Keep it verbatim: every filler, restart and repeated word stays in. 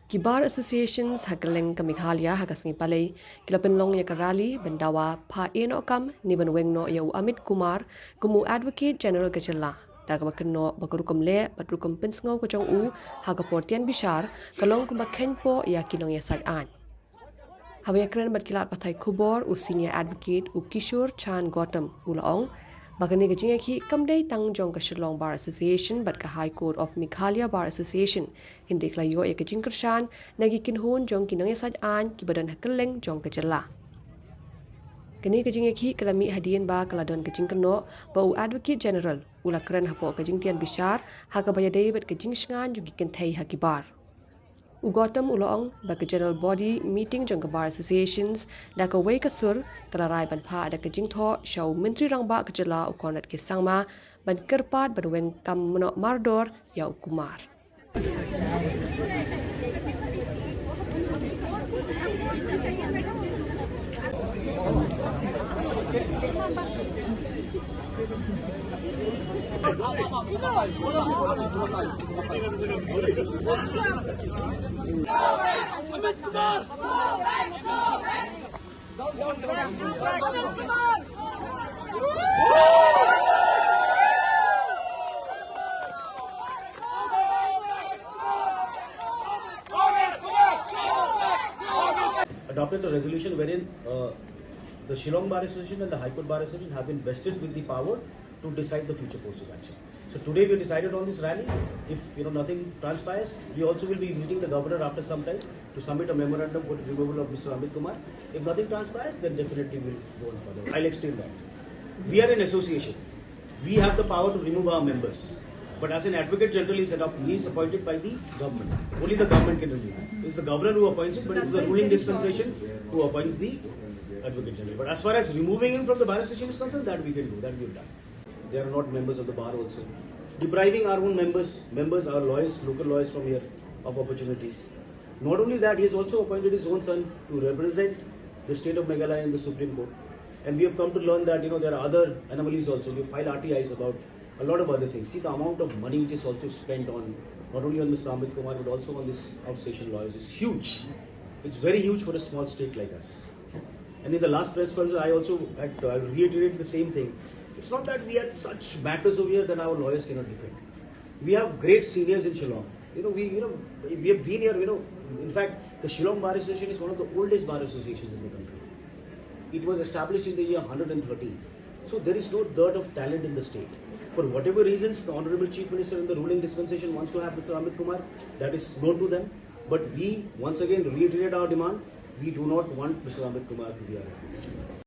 Ki Bar Associations ha kylleng ka Meghalaya ha ka sngi Palei ki la pynlong ïa ka rally ban dawa phah ïehnoh kam ne ban weng noh ïa u Amit Kumar kum u Advocate General ka jylla, da kaba kynnoh ba ka rukom leh bad rukom pynsngew ka jong u ha ka por tian bishar ka long kumba kheiñpoh ïa ki nongïasaid aiñ. Haba ïakren bad ki lad pathai khubor, u Senior Advocate u Kishore Chand Gautam u la ong ba kane ka jingïakhih kam dei tang jong ka Shillong Bar Association bad ka High Court of Meghalaya Bar Association, hynrei ka la ïoh ïa ka jingkyrshan na ki kynhun jong ki nongïasaid aiñ kiba don ha kylleng jong ka jylla. Kane ka jingïakhih ka la mih hadien ba ka la don ka jingkynnoh ba u Advocate General u la kren hapoh ka jingtian bishar ha kaba ïadei bad ka jingshngaiñ jong ki kynthei ha ki bar. U Gautam u la ong ba ka General Body Meeting jong ka Bar Associations da kawei ka sur ka la rai ban phah da ka jingthoh sha u Myntri Rangbah ka jylla u Conrad K Sangma ban kyrpad ban weng kam noh mardor ïa u Kumar. Adopted a resolution wherein uh, the Shillong Bar Association and the High Court Bar Association have been vested with the power to decide the future course of action. So today we decided on this rally. If you know nothing transpires, we also will be meeting the governor after some time to submit a memorandum for the removal of Mister Amit Kumar. If nothing transpires, then definitely we'll go on further. I'll explain that. We are an association. We have the power to remove our members. But as an advocate general is set up, he is appointed by the government. Only the government can remove. It's the governor who appoints it, but it's the ruling dispensation who appoints the advocate general. But as far as removing him from the bar association is concerned, that we can do, that we have done. They are not members of the bar also. Depriving our own members, members, our lawyers, local lawyers from here of opportunities. Not only that, he has also appointed his own son to represent the state of Meghalaya in the Supreme Court. And we have come to learn that you know there are other anomalies also. We file R T Is about a lot of other things. See the amount of money which is also spent on not only on Mister Amit Kumar but also on this outstation lawyers is huge. It's very huge for a small state like us. And in the last press conference, I also had, I reiterated the same thing. It's not that we had such matters over here that our lawyers cannot defend. We have great seniors in Shillong. You know, we you know we have been here. You know, in fact, the Shillong Bar Association is one of the oldest bar associations in the country. It was established in the year one hundred thirteen. So there is no dearth of talent in the state. For whatever reasons, the Honorable Chief Minister in the ruling dispensation wants to have Mister Amit Kumar. That is known to them. But we once again reiterate our demand. We do not want Mister Amit Kumar to be our advocate.